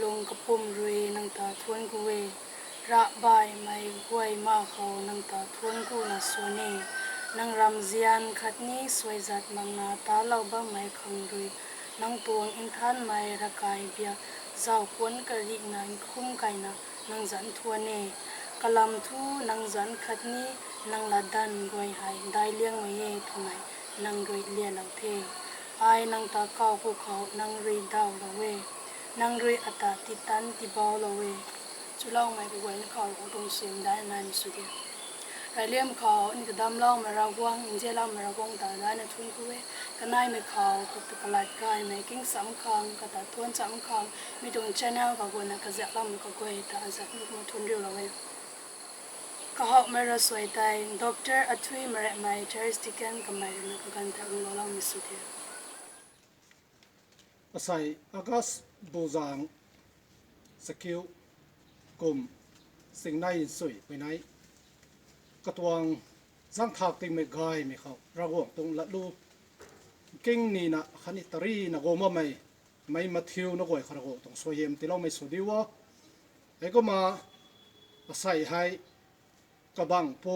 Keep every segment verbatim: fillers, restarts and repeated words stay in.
lung kapwm rui nang ta thuanc ku e. Rav baihmei guay ma khou nang ta thuanc kuna swan e. Nang ramzian khatni suaizat makna talou bammei khang rui nang tuang nthanmei ravkai biak zauc kuanc karihna nkhum kaina nang zanc thuanc e. Kalam thu nang zanc khatni nang latdanv guay hei daic liangmei e twmei nang rui lialou the. Ai nang ta kaw ku khou nang rui dawlou e, nang rui ata titan tibaulou e. Chuloumei kaguayna khou Ravguangc tuang suaihiam daihna naimei sw diu. Reyliam khou ni kadamloumei Ravguangc, nzianloumei Ravguangc ta daihna thuanc ku e. Kaneimei khou kata kalat gaymei king cham khang, kata thuanc cham khang mi tuang channel kaguayna kaziakloumei kaguay ta azat nu kumna thuanc riulou e. Kahawmei ravsuai tei Doctor Athui Marekmei, Church Deacon kamei ruina kaganv tha lunglouloumei sw diu. Asei August buzang, sakiu, kum, singnei nsui puinei, katuang zangthak tingmei gaymei khou Ravguangc tuang latlu nkingnina khatni tarina guang bammei, mei mathiuna guay khou Ravguangc tuang suaihiam tiiloumei sw diu o. Heikumna asei hei kabangc pu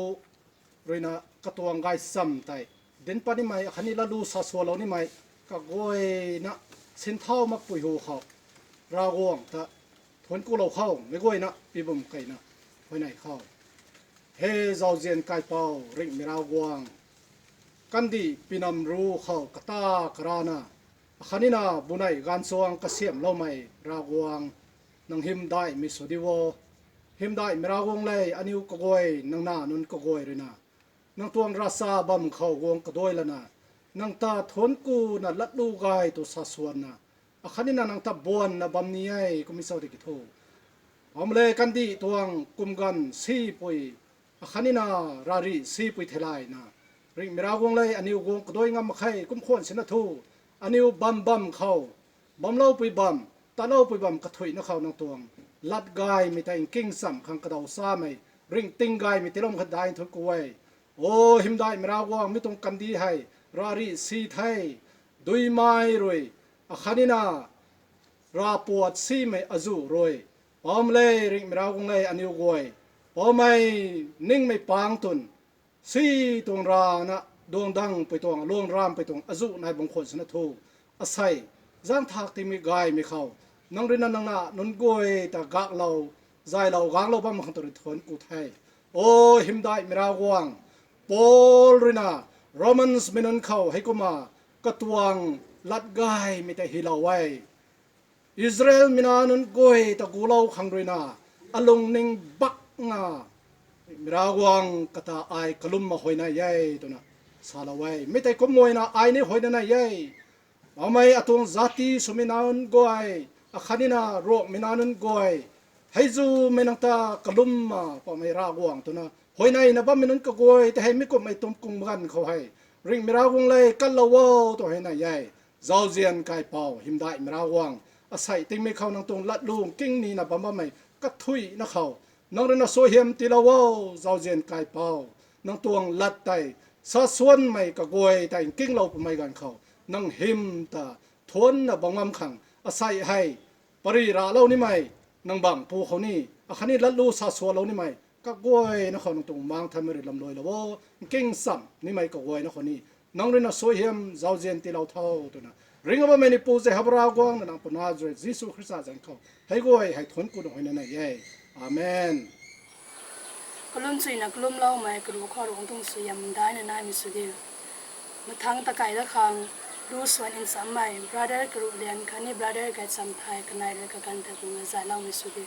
ruina katuang gaychamv tei dinc pat nimei khatni latlu sa sualou nimei kaguayna sinthau makpui hu khou Ravguangc ta thuanc kulou khou meic guayna pibum keyna huayney khou, He zauzian kaipouc ringhmei Ravguangc, kandih pinam ru khou kata karana, akhatnina bunei gaanchuang kasiamhloumei Ravguangc, nang hymdaihmei sw diu o. Hymdaihmei Ravguangc le, aniu kaguay nang nac nunc kaguay ruina nang tuang ravcha bam khou guang kaduai lana, nang ta thuanc kuna latlu gay tu sa swanna, akhatnina nang ta buanna bam ni e kummei chau tiki thu, Pamle kandih tuang kum ganv sipui, akhatnina rarih sipui theilayna, ringhmei Ravguangc le, aniu guang kaduai ngam mak khe. Kum khwan sina thu, aniu bam bam khou, bamloupui bam, tatloupui bam kathuicna khou nang tuang lat gaymei tei nking cham khang kadaw chamei, ringting gaymei tiiloumei khat daih thu ku e. O hymdaihmei Ravguangc, mi tuang kandih hei rarih si the, duimei rui, akhatnina ravpuat simei azuh rui, Pamle ringhmei Ravguangc le, aniu guay, Paumei ningmei pang twn, si tuang rana, duangdangpui tuang, luangramvpui tuang azuh nai bam khwan sina thu, asei zangthak tingmei gaymei khou nang ruina nang nac nunc guay ta gaklou, zaylou, ganglou bam khang tu rui thuanc ku the. O hymdaihmei Ravguangc, Paul ruina Romans mei nunc khou heikumna katuang lat gaymei tei hylou e. Israelmei nac nunc guay ta gulou khang ruina alungning bakna, Ravguangc, kata ai kalumna huayney e twna salou e. Mi tei kumna ai ni huayney e. Pamei atuang jati swmei nac nunc guay, akhatnina Ruangmei nac nunc guay, heizumei nang ta kalumna Pamei Ravguangc twna huayneyna bammei nunc kaguay tei hei mi kumhmei tuang kum ganv khou hei, ringhmei Ravguangc le, katlou o tw huayney e. Zauzian kaipouc, hymdaihmei Ravguangc, asei tingmei khou nang tuang latlu nkingnina bam bammei kathuicna khou nang ruina suaihiam tiilou o. Zauzian kaipouc, nang tuang lat tei sa swanmei kaguay tei nkinglou pwmei ganv khou nang hym ta thuancna bam ngam khang, asei hei pary raclou nimei, nang bangc pu khou ni, akhatni latlu sa sualou nimei kaguayna khou nang tuang mang thanmei rui lamluailou o. Nking cham nimei kaguayna khou ni nang ruina suaihiam zauzian tiilou tho twna ringc bammei ni Pu Jihova Ravguangc, nang Pu Nazaret Jisu Khrista zanc khou hei guay hei thuanc kuna huayney e. Amen. Kalum chuina kalumloumei karuh khou Ravguangc tuang suaihiam daihna naimei sw diu. Mathangc ta kai dat khang, lu swan nchamhmei brother Karuhlian khatni brother Gaichamthai kanei rui kaganv ta kumna zayloumei sw diu.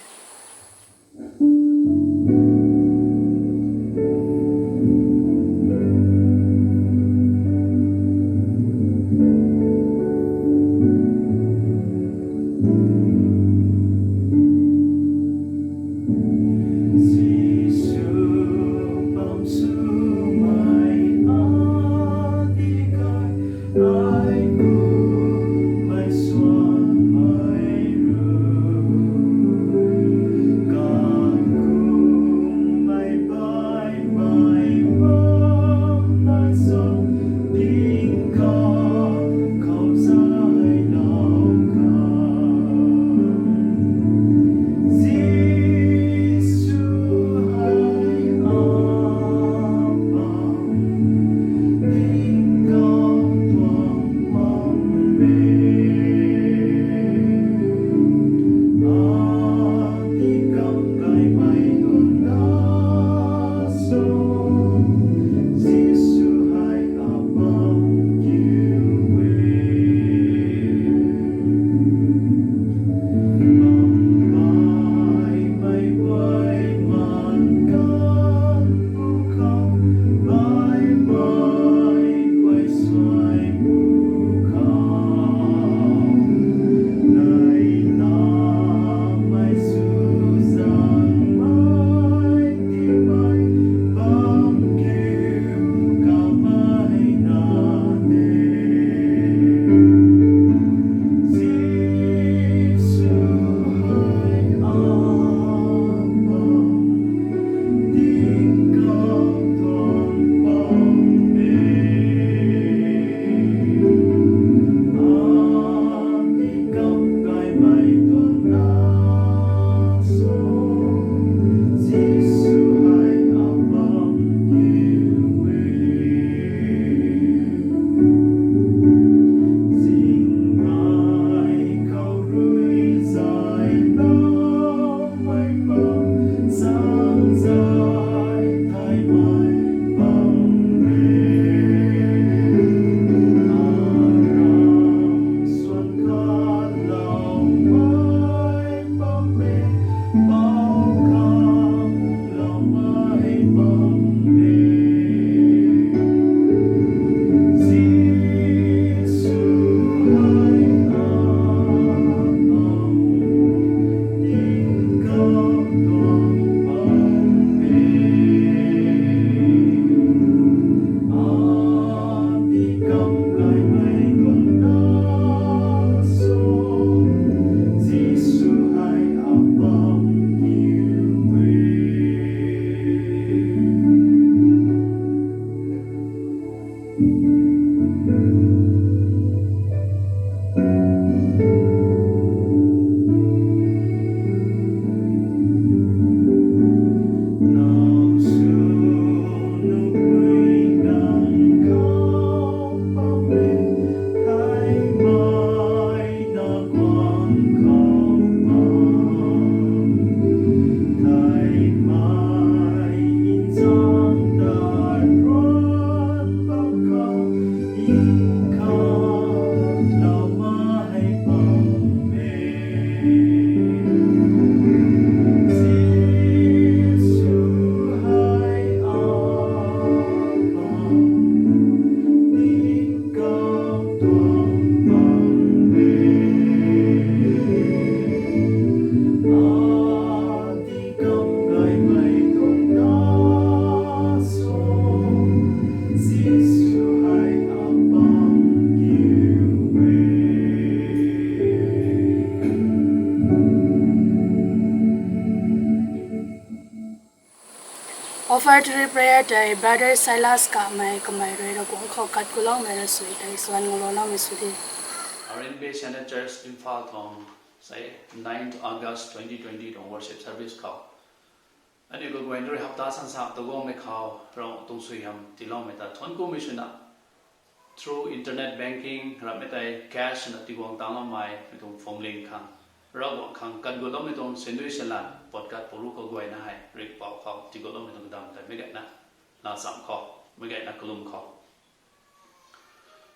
Preparatory prayer tei Brother Silas Kamei kamei rui Ravguangc khou kat kuloumei rui sui tei swan ngulou loumei sw di. R N B Synod Church Imphal tuang sei ninth August twenty twenty tuang worship service khou aniu kaguayna rui hapta sansa ta guangmei khou Ravguangc tuang suaihiam tiiloumei ta thuanc kumei swna through internet banking ramhmei tei cash na tiguang tangloumei mei tuang phwamling khang Ravguangc khang kat gutloumei tuang sendui selan podcast puru kaguayna hei ringhpouc khou tiguloumei tuang dam tei meic gayna laa cham khou, meic gayna kalum khou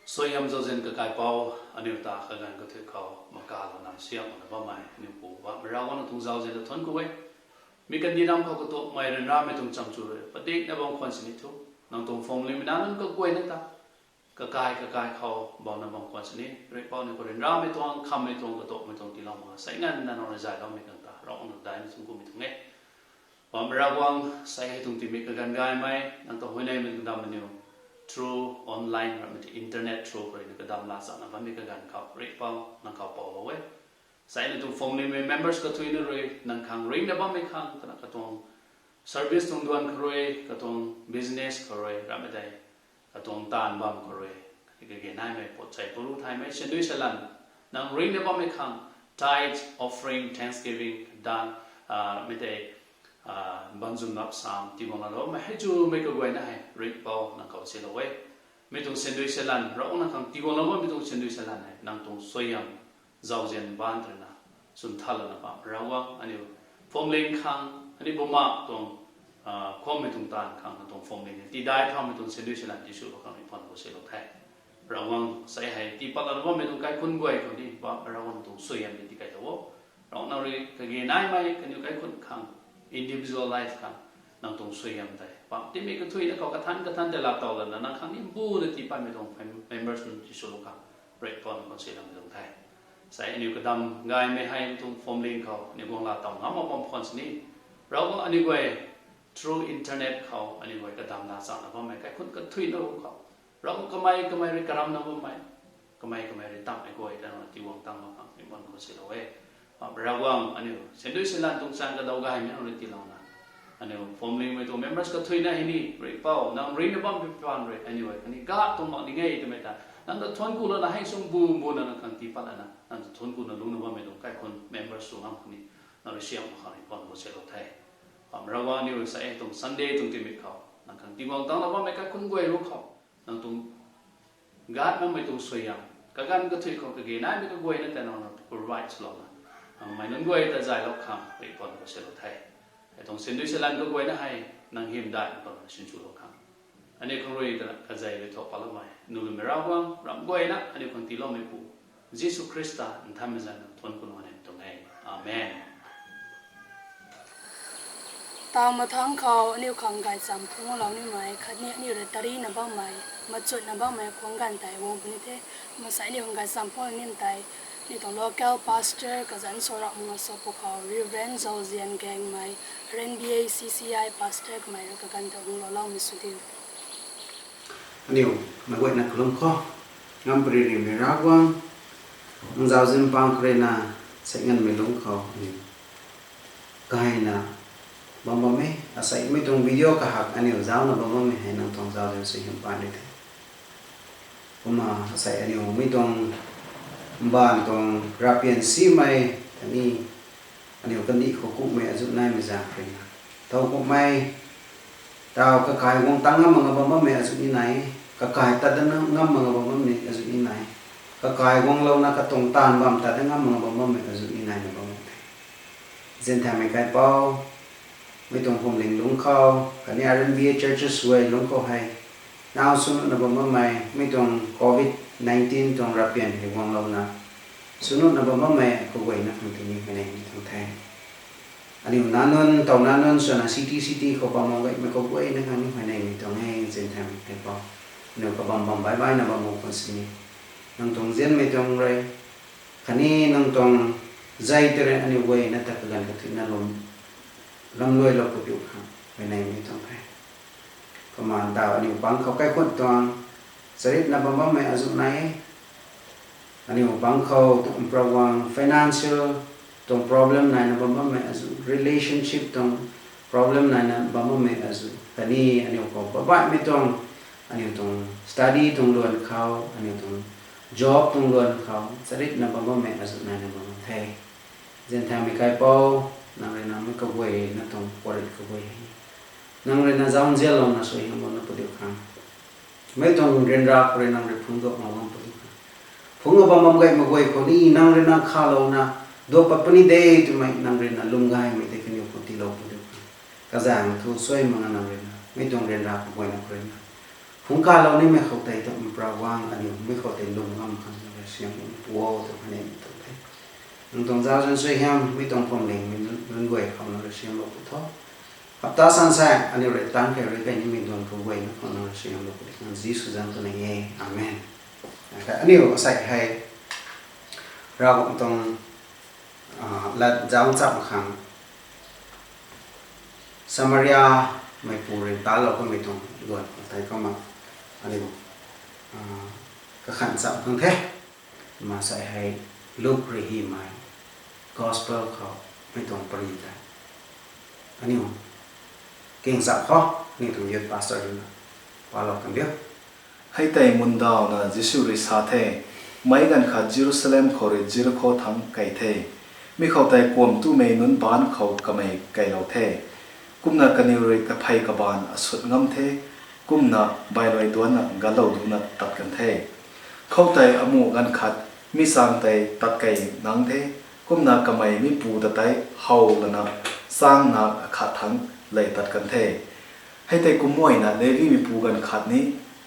suaihiam zauzian kakaipouc, aniu ta kaganv kathuic khou makalouna siamna bammei aniu Pu Mpouh Ravguangc, nang tuang zauzian ta thuanc ku e. Mi kandih ram khou katuakmei ryanramei tuang chamchu rui padikna bam khwan sini thu, nang tuang phwamlingmei nac nunc kaguayna ta kakai kakai khou bamna bam khwan sini, ringhpouc aniu khou ryanramei tuang, khammei tuang, katuakmei tuang tiilou mak sei nganvna nang rui zayloumei khang ta Ravguangc nang daihna thuanc kumei tuang e. Mpouh Ravguangc, sei hei tuang tingmik kaganv gaymei nang ta huayneymei tuang dam aniu through online ramhmei tei internet through khou rui na kadam laa chana bammei kaganv khou ringhpouc nang khou poulou e. Sei aniu tuang phwamlingmei members kathuina rui nang khang ringcna bammei khang twna katuang service tuang duan khou rui, katuang business khou rui ramhmei tei katuang taanv bam khou rui, kage naimei potchei puru thaymei sendui selan nang ringcna bammei khang tithe, offering, thanksgiving, daanv, mei tei banzwn nap sam tiguanglou bammei hei chumei kaguayna hei ringhpouc nang khou silou e. Mi tuang sendui selan Ravguangc nang khang tiguanglou bammei tuang sendui selan hei nang tuang suaihiam zauzian baanc rui na swn thalana bam Ravguangc, aniu phwamling khang, aniu bumaengh tuang khuammei tuang taanv khang nang tuang phwamling hei tiidai thaumei tuang sendui selan tiswlou khang ringhpouc nang khou silou the. Ravguangc, sei hei tii patlouna bammei tuang kaikhunc guay khou ni bam Ravguangc, nang tuang suaihiam tei tikailou o. Ravguangc, nang rui kage naimei kaniw kaikhunc khang, individual life khang nang tuang suaihiam tei pam timei kathuina khou kathanc kathanc tei laa towlana nang khang ni mbuna tii patmei tuang members nunc tiswlou khang ringhpouc nang khou siloumei tuang the. Sei aniu kadam gaymei hei tuang phwamling khou aniu guang laa tow ngam mak bam khwan sini, Ravguangc, aniu guay through internet khou aniu guay kadam laa chana bammei kaikhunc kathuina ru khou Ravguangc, kamei kamei rui karamna bammei, kamei kamei rui tammei guay ta nang tiiguang tang mak khang ringhpouc nang khou silou e. Ravguangc, aniu sendui selan tuang chaeng kadaw gaymei nang rui tiilouna aniu phwamlingmei tuang members kathuina hei ni ringhpouc nang ringcna bammei paan rui aniu guay khatni gay tuang mak ni nge twmei ta nang ta thuanc kulouna hei sung bu mbuna nang khang tii patlana nang ta thuanc kuna lungcna bammei tuang kaikhunc members sw ngam khang ni nang rui siam mak khang ringhpouc nang khou silou the. Ravguangc, aniu sei tuang Sunday tuang tingmik khou nang khang tiiguang tangna bammei kaikhunc guay ru khou nang tuang gay makmei tuang suaihiam kaganv kathuic khou kage naimei kaguayna tei nang provide swlouna nang mei nunc guay ta zaylou khang ringhpouc nang khou silou the. Hei tuang sendui selan kaguayna hei nang hymdaih nang khou sinchulou khang aniu khang rui ta kazei rui thau patloumei nulumei Ravguangc, ram guayna aniu khang tiiloumeipu Jisu Khrista nthanmei zanc nang thuanc kuna aniu tuang e. Amen. Taw mathangc khou aniu khang gaychamv phungclou nimei khatni aniu rui tarina bammei, machutna bammei khuang ganv tei guang puni the. Kumna sei aniu khang gaychamv phungclou nim tei aniu tuang local pastor kazanc sw rap mak nga sa pwkhou Reverend Zauzian Gaengmei, R N B A C C I pastor kamei rui kaganv ta guanglou loumei sw diu. Aniu meic guayna kalum khou, ngam pary rimei Ravguangc, nang zauzian pang khou rui na sei nganvmei lungc khou aniu gayna bam bam e. Asei mi tuang video kahak aniu zauna bam bammei hei nang tuang zauzian suaihiam paan ri the. Kumna asei aniu mi tuang mbaanv tuang ravpian simei khatni aniu kandih khou kumhmei azuh naimei zaeng khou rui na, thow kumhmei taw kakai guang tang ngam mak nga bam bammei azuh ni nai e. Kakai tat dat ngam mak nga bam bammei azuh ni nai e. Kakai guanglouna katuang taanv bam tat dat ngam mak nga bam bammei azuh ni naina bam bam the. Zianthaymei kaipouc, mi tuang phuamling lungc khou khatni R N B A churches guay lungc khou hei naw swnuna bam bammei mi tuang covid nineteen tuang ravpian hei guanglouna swnuna bam bammei kaguayna khang tini huayney ni tuang the. Aniu nac nunc, taw nac nunc swna city city khou bam bam gaymei kaguayna khang ni huayneymei tuang e. Zianthaymei kaipouc, aniu kabam bam baih baihna bam bam khwan sini, nang tuang zianmei tuang rui khatni nang tuang zei tei rui aniu guayna ta kaganv kathuicna lum lamluailou kapiu khang huayneymei tuang the. Kumna taw aniu pang khou kaikhunc tuang charipna bam bammei azuh nai e. Aniu pang khou tuang program, financial tuang problem naina bam bammei azuh, relationship tuang problem naina bam bammei azuh khatni aniu khou babaihmei tuang, aniu tuang study tuang luan khou, aniu tuang job tuang luan khou charikna bam bammei azuh naina bam bam the. Zanthaumei kaipouc, nang rui na mei kaguayna tuang puarit kaguay hei, nang rui na zauzianlouna suaihiamlouna padiu khang, mei tuang ryanra khou rui nang rui phungc duak mak bam padiu khang, phungc a bam bam gaymei guay khou ni nang rui na khalouna duak pat puni de twmei nang rui na lwmgaymei tei kaniw khou tiilou padiu khang, kazaeng thu suai mak na nang rui na mei tuang ryanra kaguayna khou rui na phungc kalou nimei khou tei ta Mpra Guangc, aniu mei khou tei lwm ngam khang nang rui siam pu o twmei ni tuang the. Nang tuang zauzian suaihiam, mei tuang phuamling, mei nunc guay khou nang rui siamlou pu tho. Hapta sansaeng aniu rui tang khe rui kei nimei duan kaguayna khou nang rui siamlou pu di khang Jisu zanc khou ni e. Amen. Aniu asei hei Ravguangc tuang lat zauc cham khang Samariameipu rui talou kamei tuang luan tei kumna aniu kakhan cham khang the. Maansei hei Luk rui hymei gospel khou mei tuang pari tei aniu kingzap khou aniu tuang youth pastor rui na palou kan diu. Hei tei mundawna Jisu rui sa the, meic ganv khat Jerusalem khou rui Jerikho thangc kei the. Mi khou tei kuam tumei nunc baanc khou kamei keylou the. Kumna kaniw rui kaphey kabaanv asut ngam the, kumna bailuai duanna galou duna tat kan the. Khoutei amuh ganv khat mi chaeng tei tat key nang the, kumna kamei mi pu ta tei how lana chaeng nak akhat thangc ley tat kan the. Hei tei kumhmei na Levimeipu ganv khat ni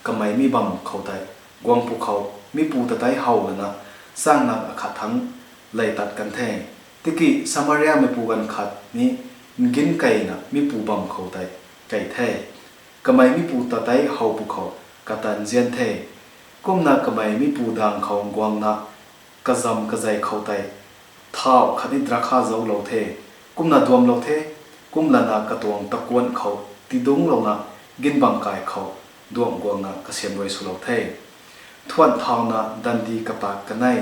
kamei mi bam khou tei guang pwkhou mi pu ta tei how lana chaeng nak akhat thangc ley tat kan the. Tiki Samariameipu ganv khat ni ngin keyna mi pu bam khou tei key the. Kamei mi pu ta tei how pwkhou kata nzian the. Kumna kamei mi pu daeng khou guangna kazam kazei khou tei thau khatni drakha zauclou the. Kumna duamlou the. Kumlana katuang takuanh khou tidungclouna ginbang kai khou duangc guangna kasiamruai swlou the. Thuanh thauna dandi katak kanei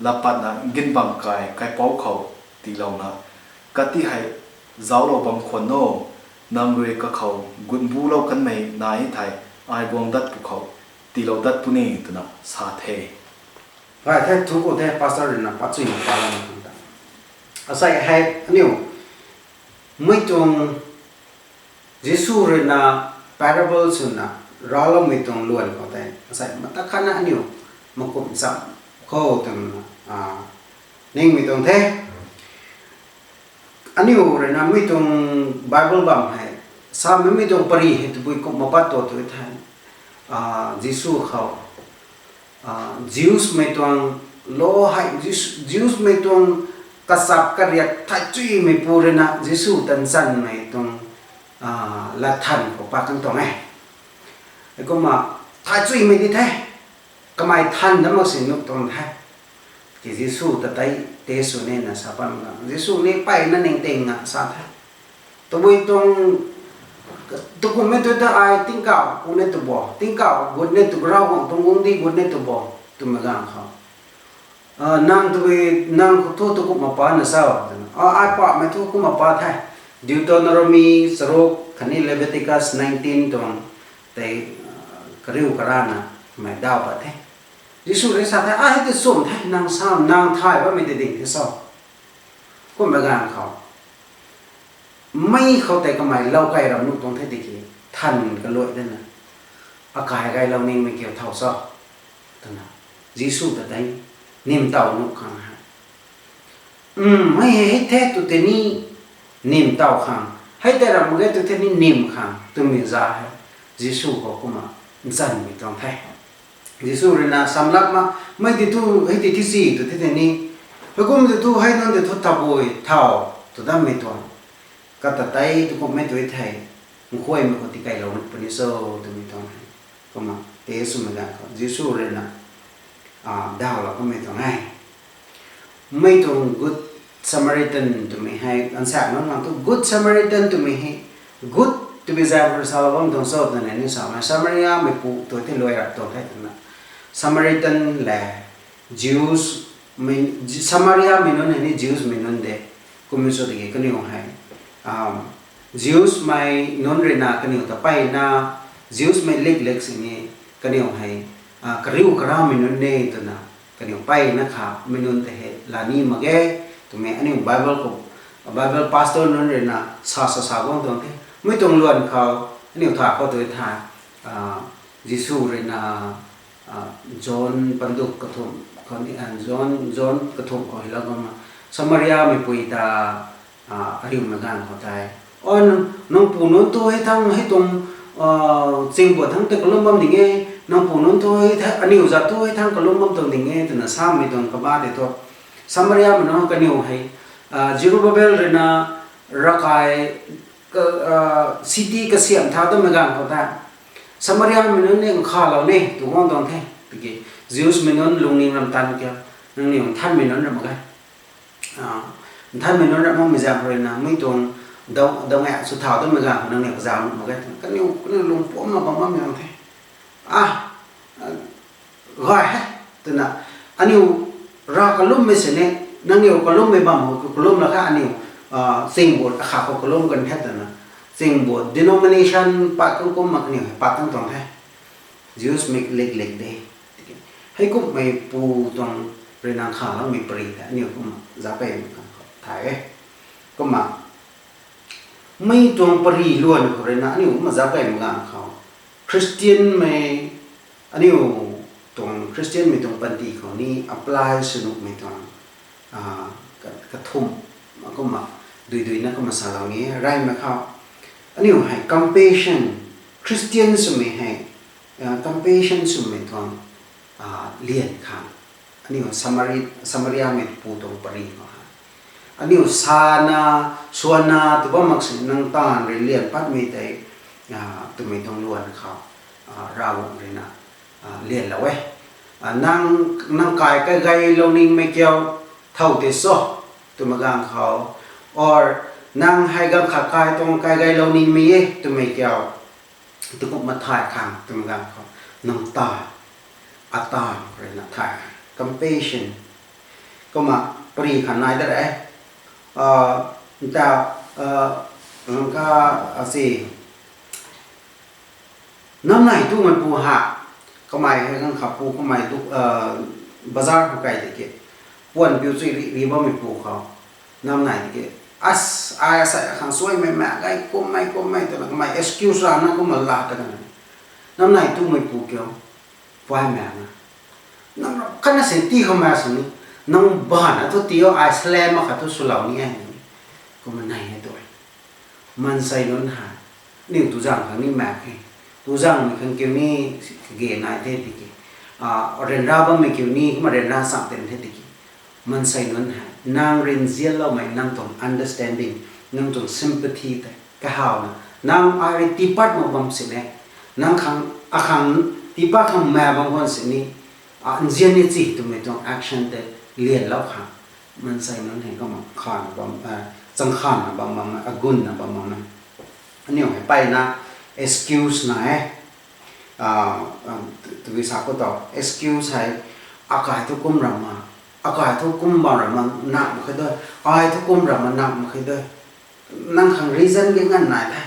lat patna ginbang kai kaipouc khou tiilouna, kati hei zauclou bam khwan o, nang rui kakhou gutbulou kanmei nai thei ai guang dat pwkhou tiilou dat puni, twna sa the. Gay the, thuku the, pastor rui na patchuina palouna khang ta. Asei hei aniu mei tuang Jisu rui na parable swna racloumei tuang luan khou tei asei mata khatna aniu makum cham khou twna ningmei tuang the. Aniu rui na mei tuang Bible bam hei samei, mei tuang pari hei tabui kumh ma pat tu tu thei, Jisu khou Jewsmei tuang law hei, Jewsmei tuang kachap kariak thai chuimeipu rui na Jisu ta nchanmei tuang lat than khou pat kan tuang e. Heikumna thai chuimei di the, kamei than dat mak si nuh tuang the. Ki Jisu ta tei tei sw nina sa pat mak, Jisu ni mpeyna ningtingna sa the. Tabui tuang, tukumhmei tu ta ai tingkauh ku ni tu bo, tingkauh gut ni tu bo, Ravguangc tuang guangcdic gut ni tu bo, twmei ganv khou, nang tabui, nang khou thu tukumh ma pat na cho? Ai pamei thu kumh ma pat the. Deuteronomy charuk khatni Leviticus nineteen tuang tei kariu karana mei daw pat the. Jisu rui sa the, ai hei ti chum the, nang sa, nang thay bammei tei ding the cho? Kummei ganv khou mei khou tei kamei lou key ram nuh tuang the tiki than kaluai dana, akai gaylou ningmei kiu thau cho? Twna Jisu ta tei nimtow nuh khang hei, mei hei hei the tu tei ni nimtow khang, hei tei ram mak ge tu tei ni nim khang twmei za hei Jisu khou kumna nchanmei tuang the. Jisu rui na samlapna, mei ti thu hei ti thi si tu the tei ni, heikum ti thu hei nunc ti thu tabui thau tw dammei tuang, kata tei tukumhmei tu thei, nkhuaymei khou tikeylou nuh puni cho? Twmei tuang hei kumna tei swmei ganv khou Jisu rui na dawlou kamei tuang e. Mei tuang Good Samaritan twmei hei ansak nunc khang thu Good Samaritan twmei hei good twmei zaeng rui salou bam tuang cho twna ni samei, Samariameipu tu tei luai rap tuang the twna. Samaritan le Jews, Samariamei nunc hei ni Jewsmei nunc de. Kummei sw tiki kaniw hei, um, Jews mei nunc ruina kaniw ta mpeyna, Jews mei lik lik sini kaniw hei kariu karamei nunc e twna kaniw mpeyna kha mei nunc ta hei lani mak ge twmei aniu Bible khou, Bible pastor nunc ruina sa sa sa guang tuang the. Mei tuang luan khou aniu tha khou tu the, Jisu ruina John panduk kathumh khou ni, John, John kathumh khou hei la kumna Samaria meipui ta ariumei ganv khou tei, o, nang pu nunc tu hei thang hei tuang chingbuat thang tei kalum bam ding e, nang pu nunc tu hei thang, aniu zat tu hei thang kalum bam tuang ding e twna samei tuang kaba tei thu, Samariamei nunc kaniw hei Zerubbabel ruina ravkai city kasiamh tha twmei ganv khou tei Samariamei nunc ni nkhavlou ni tu guang tuang the. Tiki Jews mei nunc lungning ram tan kiu, nangniw nthanmei nunc ram mak ge. Nthanmei nunc ram makmei zaeng khou ruina mei tuang dau ngak sw thau twmei ganv khou nangniw kazauh nuh mak ge twna kaniw kaniw lung pumcna bam bammei nunc the. A, gay he twna, aniu rav kalummei sini, nangniw kalummei bam khou kalum la kha aniu chingbuat akhat khou kalum kan the twna, chingbuat denomination pat kan kumna kaniw hei pat kan tuang the. Jews mei lik lik de. Tiki heikumhmei pu tuang ruina nkhavloumei pary tei aniu kumna zauc key mak khang khou thay e. Kumna mei tuang pary luan khou ruina aniu kumna zauc key mak ganv khou Christianmei, aniu tuang Christianmei tuang panty khou ni apply sw nuhmei tuang kathumh kumna dui duina kumna salou ni e. Reymei khou aniu hei compassion, Christian swmei hei compassion swmei tuang lian khang, aniu Samari, Samariamei pu tuang pary khou hei aniu sana, swana tw bam mak sini nang taanv rui lian patmei tei twmei tuang luan khou Ravguangc ruina lianlou e. Nang, nang kai kaigeylou ningmei kiu thow tei cho twmei ganv khou, or nang hei ganv khat kai tuang kaigeylou ningmei e twmei kiu, tu kumna thay khang twmei ganv khou, nang taanv, ataanv khou ruina thay khang compassion. Kumna pary khat nai da re, nta, nang ka, asi, namnei tumei pu ha, kamei hei ganv khat pu kamei bazar khou kai tiki, puan piu chui ri ri bammei pu khou, namnei tiki, as, ai asei akhang suaimei mak ge, kummei kummei twna kamei excuse rana kumna la ta kan. Namnei tumei pu kiu, puai mak na, nang rap khatna si tii khou mak sini, nang bana thu tii o, ai salem akhat thu swlou ni e, kumna nei e tu e. Maansei nunc hei, aniu tuzang khang ni mak khe, tuzangmei khang kiu ni kage nai the tiki, ryanra bammei kiu ni kumna ryanra chang ten the tiki, maansei nunc hei nang rui nzianloumei, nang tuang understanding, nang tuang sympathy tei kahawna, nang ai rui tiipat mak bam sini, nang khang, akhang tiipat khang mak bam khwan sini, nzian ni chi twmei tuang action tei lianlou khang, maansei nunc hei kumna khan bam, chang khanna bam bam e, agunna bam bam e. Aniu hei mpeyna excuse nai e. Tiki sa khou tu excuse hei, akai thu kum ram ma, akai thu kum bam ram ma nak mak khe de, ai thu kum ram ma nak mak khe de. Nang khang reason ki nganv nai the.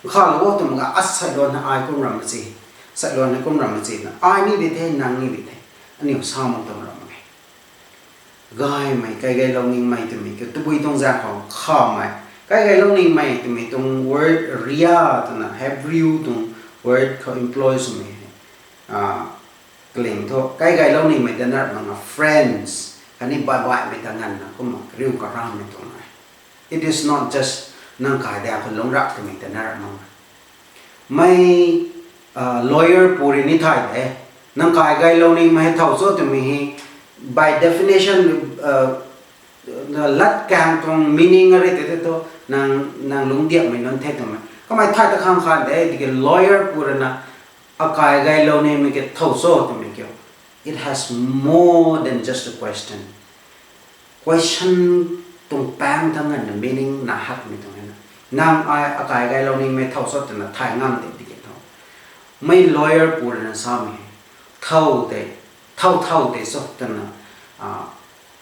Nkhavlou o twmei ganv, a, sailuan hei ai kum ram ma chi, sailuan hei kum ram ma chi na, ai ni di the, nang ni di the. Aniu sa mak tuang ram mak e. Gaymei, kaigeylou ningmei twmei kiu tabui tuang zaeng khou khamei, kaigeylou ningmei twmei tuang word ria twna Hebrew tuang word khou employ swmei hei, kaling thu kaigeylou ningmei ta na ram mak na friends, khatni baibaihmei ta nganvna kumna kariu karamei tuang e. It is not just nang kai daeng khou lungc rap twmei ta na ram mak na. Mei lawyer pu rui ni thay de, nang kaigeylou ningmei hei thow cho twmei hei, by definition, lat kaeng tuang meaning arui tei tei thu, nang, nang lungcdiakmei nunc the twmei kamei thay ta khang khan de, tiki lawyer pu ruina, akaigeylou ningmei ki thow cho twmei kiu, it has more than just a question. Question tuang paeng thang nganvna meaning na hakmei tuang e na. Nang ai akaigeylou ningmei thow cho twna thay ngam de tiki thu, mei lawyer pu ruina samei, thow tei, thow thow tei cho twna,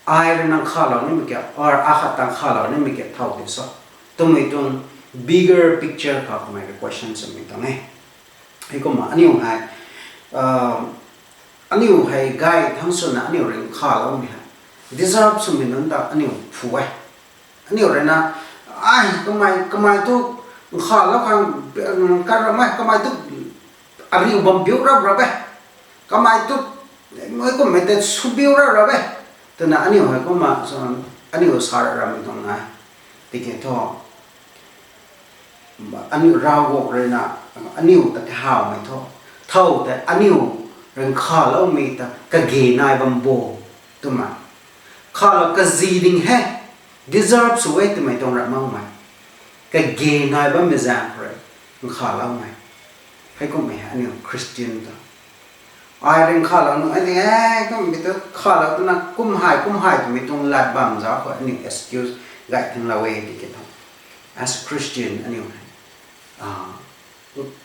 ai rui nang khalou nimei ki, or akhat tang khalou nimei ki thow tei cho twmei tuang bigger picture khou kamei rui question swmei tuang e. Heikumna aniu hei, aniu hei gay thang swna aniu rui nkhavloumei hei deserve swmei nunc ta aniu phu e. Aniu rui na, ai, kamei, kamei tu nkhavlou khang, karamei, kamei tu ariu bam biu rap rap e. Kamei tu, mei kummei tei sw biu rap rap e. Twna aniu hei kumna, aniu sa ramei tuang nai. Tiki thu, aniu Ravguangc rui na, aniu ta kahawmei thu, thow tei aniu rui nkhavloumei ta kage nai bam bo, twmei. Nkhavlou kazi ding he, deserve sw e twmei tuang rap makmei. Kage nai bammei zaeng khou rui, nkhavloumei. Heikummei hei aniu Christian ta. Ai rui nkhavlou nunc, ai ni, e, kum bi tu nkhavlou twna kum hei, kum hei twmei tuang lat bam zauc khou aniu excuse gay thinglou e tiki thu. As a Christian aniu hei,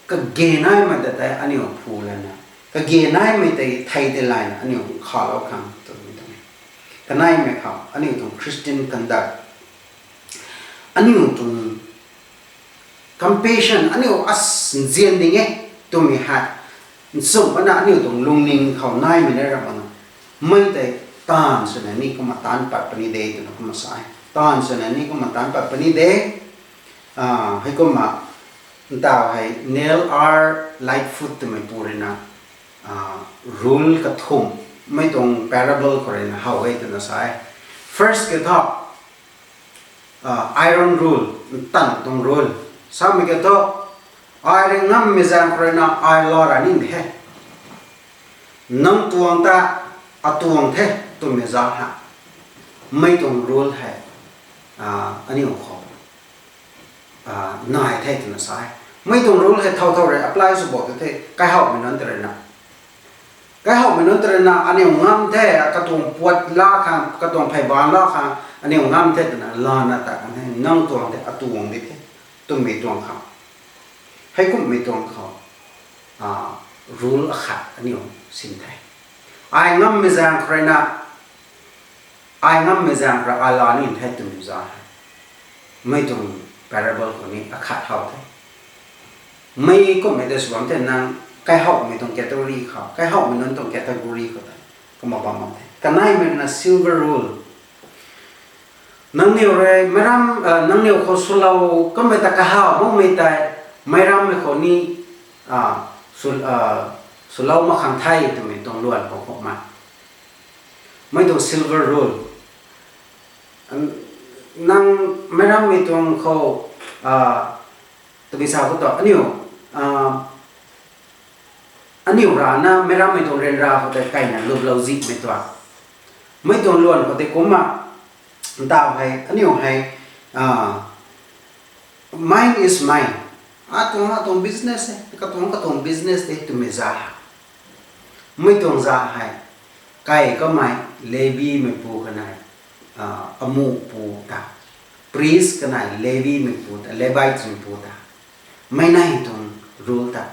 kage naimei ta tei aniu phu lana, kage naimei tei thei tei layna aniu nkhavlou khang twmei tuang e. Kaneimei khou aniu tuang Christian conduct, aniu tuang compassion, aniu as nzian ding e twmei hei, nchumhna aniu tuang lungning khou naimei na ra bam na. Mei tei taanv swna ni kumna taanc pat puni de twna kumna sa e. Taanv swna ni kumna taanc pat puni de. Heikumna, ntaw hei Neil R. Lightfoot twmei pu rui na, rule kathumh, mei tuang parable khou rui na how e twna sa e. First kiu thu, iron rule, ntan tuang rule. Samei kiu thu, ai rui ngammei zaeng khou rui na ai laa ra ni the. Nang tuang ta atuang the twmei zauc hei, mei tuang rule hei, aniu khou nai the twna sa e. Mei tuang rule hei thow thow rui apply sw bo tu the, kaihowmei nunc ta rui na. Kaihowmei nunc ta rui na aniu ngam the, katuang puat laa khang, katuang phey baan laa khang, aniu ngam the twna lana ta kan the, nang tuang the, atuang di the, twmei tuang khou. Heikumhmei tuang khou, rule akhat aniu sin the. Ai ngammei zaeng khou rui na, ai ngammei zaeng khou rui ai laa ni the twmei zauc hei, mei tuang parable khou ni akhat how the. Mei kumhmei tei sw bam the, nang kaihowmei tuang category khou, kaihowmei nunc tuang category khou tei kumna bam bam the. Kaneimei na silver rule. Nangniw rui meiram, nangniw khou swlou kummei ta kahaw makmei tei, meicrammei khou ni swlou mak khang the twmei tuang luan khou khou ma. Mei tuang silver rule. Nang meicrammei tuang khou, tabui sa khou tu aniu, aniu rana meicrammei tuang ryanra khou tei kaina luplou zihmei tuang. Mei tuang luan khou tei kumna, ntaw hei, aniu hei, mine is mine. Atuang, atuang business e, katuang, katuang business de twmei zauc hei. Mei tuang zauc hei, kai kamei Levimeipu kanei, amuhpu ta, priest kanei Levimeipu ta, Levitemeipu ta, mei nei tuang rule ta.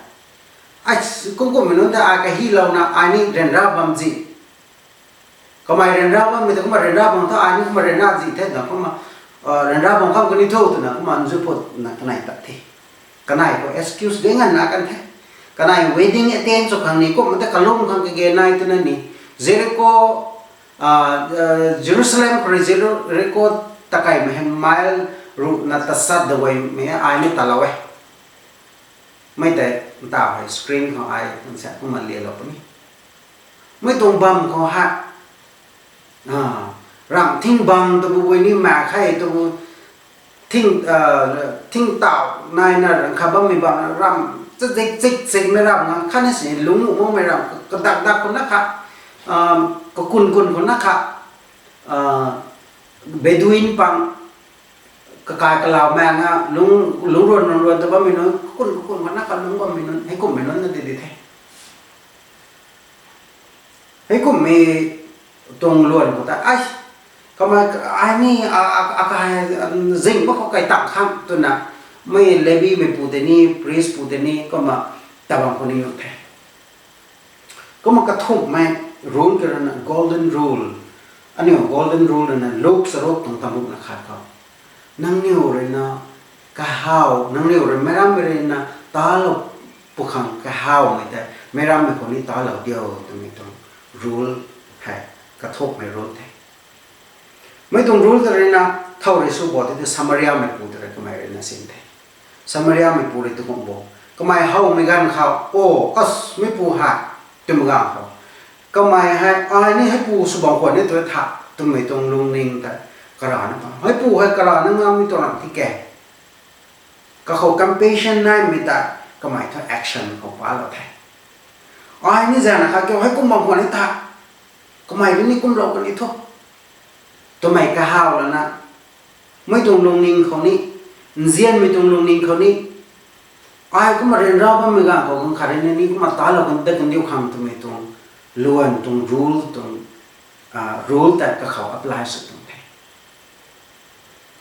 Ai, kum kummei nunc ta ai kahylouna ai ni ryanra bam zih. Kamei ryanra bammei ta kumna ryanra bam thu ai ni kumna ryanra zih the twna kumna, ryanra bam kham kani tho twna kumna nzu phutna kanei tat the. Kanei khou excuse de nganvna kan the. Kanei wedding attend sw khang ni kumna ta kalum khang kage nai twna ni, Jericho, Jerusalem khou rui Jericho ta kaimei hei mile ruhna tasat daweimei ai ni talou e. Mei tei ntaw hei screen khou ai nsa kumna lialou puni. Mei tuang bam khou hei, ramh thing bam tabui ni mak khe tu, thing, thingtaw naina rang kha bammei bam na ramh chazik chik chikmei ramh ngang khatni si lungc makmei ramh kadak dak khou na kha, kakun kun khou na kha, Bedouin pang, kakai kalau mei nga lungc, lungc ruan ruan ruan ta bammei nunc, kakun kakun khou na kha lungc bammei nunc, heikummei nunc na di di the. Heikummei tuang luan khou ta, ai, kamei, ai ni, akai, zing ba khou kai tang khang twna, mei Levimeipu tei ni, priest pu tei ni kumna tabang khou ni nuh the. Kumna kathumhmei rule kiu rui na golden rule. Aniu golden rule rui na Luke charuk tuang tamrukna khat khou, nangniw rui na kahaw, nangniw rui meic rammei rui na talou pwkhang kahawmei tei meic rammei khou ni talou diu twmei tuang rule hei, kathukmei rule the. Mei tuang rule ta rui na, thow rui sw bo tei, Samariameipu ta rui kamei rui na sin the. Samariameipu rui tu kum bo, kamei howmei ganv khou, o, as, meipu hei, twmei ganv khou, kamei hei, ai ni heipu sw bam khwan ni tu tha, twmei tuang lungning tei, karana pa, heipu hei karana ngammei tuang ram thi ke. Kakhou compassion naimei ta, kamei thu action khou palou the. Ai ni zana kha kiu hei kum bam khwan ni tha, kamei rui ni kumlou kan ni thu, twmei kahaw lana, mei tuang lungning khou ni, nzianmei tuang lungning khou ni, ai kumna ryanra bammei ganv khou ganv khat rui ni kumna talou kan dat kan diu khang twmei tuang luan tuang rule tuang, rule tei kakhou apply sw tuang the.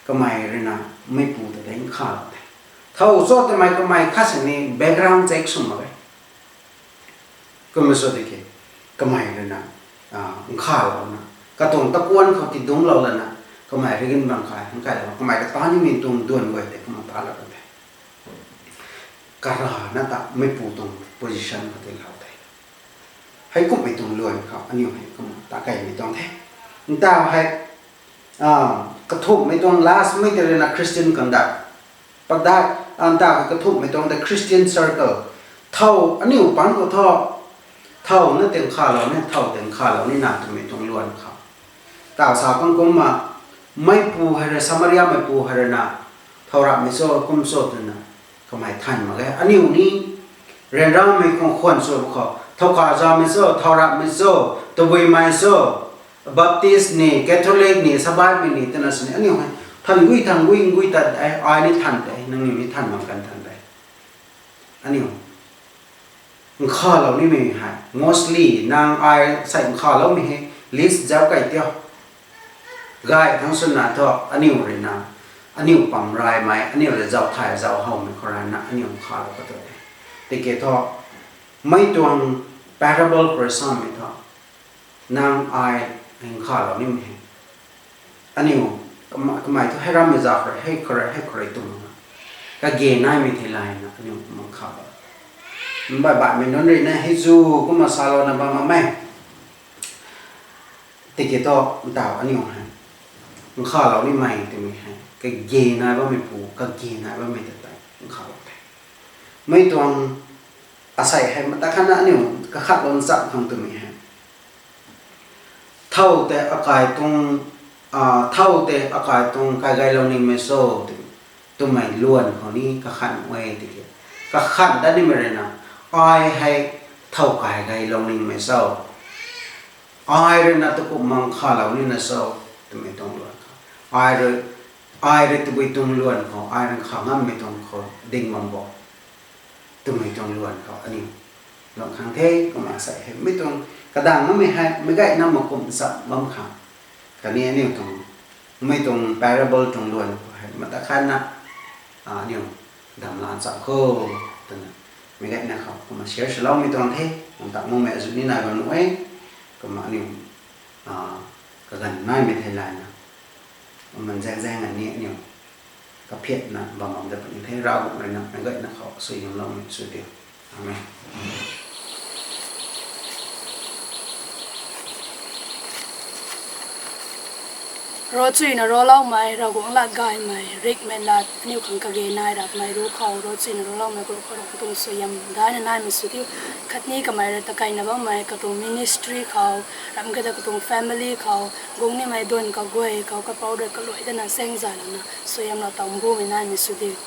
Kamei rui na meipu ta tei nkhalou the. Thow cho twmei kamei khat sini background check sw mak e. Kumna sw tiki, kamei rui na, nkhalou na, katuang takuan khou tidungclou lana, kamei rui gin bang kai, nkailou, kamei ta ta nimei tuang duan guay tei kumna talou kan the. Karana ta meipu tuang position khou tilou the. Heikumhmei tuang luan khou aniu hei kumna ta kaimei tuang the. Ntaw hei, kathumhmei tuang lastmei tei rui na Christian conduct. Padak, ntaw hei kathumhmei tuang the Christian circle. Thow aniu pang khou tho, thow na tei nkhalou ni, thow tei nkhalou ni na twmei tuang luan khou. Taw sa kang kumna, meipu hei rui, Samariameipu hei rui na, thow rapmei cho, kum cho twna, kamei than mak e. Aniu ni, ryanramei khang khwan sw khou, thow kazamei cho, thow rapmei cho, tabuimei cho, Baptist ni, Catholic ni, Sabaihmei ni twna sini aniu hei than gui, than gui, ngui tat e, ai ni than de, nangniw ni than mak kan than de. Aniu nkhalou nimei hei mostly nang ai sei nkhalou mi hei list zauc kai tio. Gay thang swna thu aniu rui na, aniu pam raymei, aniu rui zauc thay zauc howmei khou rana aniu nkhalou ka tu e. Tiki thu, mei tuang parable khou rui samei thu, nang ai nkhalou nimei hei, aniu, kamei thu hei rammei za khou rui, hei khou rui, hei khou rui twna, kage naimei theilayna aniu kum nkhalou. Mbaih baihmei nunc rui na hei zu kumna salouna bam mak e. Tiki thu, ntaw aniu hei, nkhalou nimei twmei hei kage nai bammeipu, kage nai bammei ta tei nkhalou the. Mei tuang asei hei mata khatna aniu kakhatlou nchamh khang twmei hei, thow tei akai tuang, thow tei akai tuang kaigaylou nimei cho, twmei luan khou ni kakhan e tiki, kakhan dat nimei rui na, ai hei thow kaigaylou nimei cho, ai rui na takumh mang khalou nina cho, twmei tuang luan khou, ai rui, ai rui tabui tuang luan khou, ai rui kha ngammei tuang khou ding bam bo, twmei tuang luan khou aniu luang khang the. Kumna sei hei mei tuang kadang namei hei meic gayna makumh nchamh bam khang, khatni aniu tuang, mei tuang parable tuang luan khou hei mata khatna, aniu damlan cham kho, twna, meic gayna khou kumna share swloumei tuang the. Kum ta makmei azuh ni nai bam nuh e. Kumna aniu kaganv naimei theilayna, aman zaeng zaeng a ni aniu kaphiatna bam bam dat puni the. Ravguangc rui na meic gayna khou suaihiamloumei sw diu. Amen. Ravchuina ravloumei, Ravguangc lat gaymei, rikmei lat aniu khang kage nai rapmei ruc khou, ravchuina ravloumei group khou Ravguangc tuang suaihiam daina naimei sw diu. Khatni kamei rui takeyna bammei katuang ministry khou, ramh kata katuang family khou, guang nimei duan kaguay khou kapouc rui kaluai dana saengzaylouna suaihiamlou tawmbumei naimei sw diu.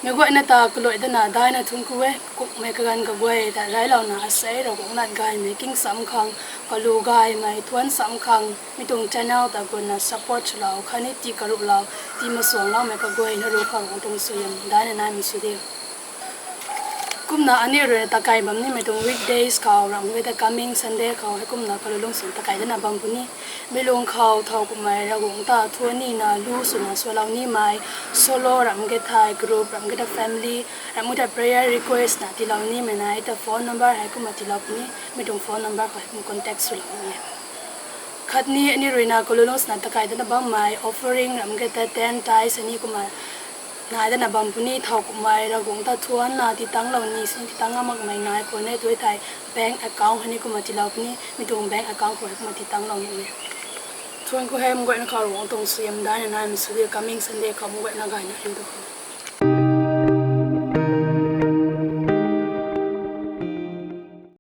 Meic guayna ta kaluai dana daina thungc ku e. Kakumhmei kaganv kaguay ta reylouna asei Ravguangc lat gaymei, king sam khang, kalu gaymei, thuanc sam khang, mi tuang channel ta gutna support swlou khatni tii karuhlou, tii masuangloumei kaguayna ruc khou Ravguangc tuang suaihiam daina naimei sw diu. Kumna aniu rui takey bam nimei tuang weekdays khou, ramh kata coming Sunday khou heikumna kalulung swn takey dana bam puni. Mi lung khou thow kummei Ravguangc ta thuanc nina lu swna sualou nimei, solo ramh kata thei, group ramh kata family, ramh kata prayer request na tiilou nimei nai ta phone number heikumna tiilou puni. Mi tuang phone number khou heikumna contact swlou ni e. Khatni aniu ruina Kololung swna takai dana bammei offering ram ge ta ten tithes aniu kumna nai dana bam puni. Thowkumhmei Ravguangc ta thuanna titangclou ni, sini titang ngam makmei nai khou ne tu thei bank account hei ni kumna tiilou puni, mi tuang bank account khou hei kumna titangclou ni e. Thuan khou hei mguayna khou Ravguangc tuang suaihiam daihna naimei sw diu, coming Sunday khou mguayna gayna riu tu khou.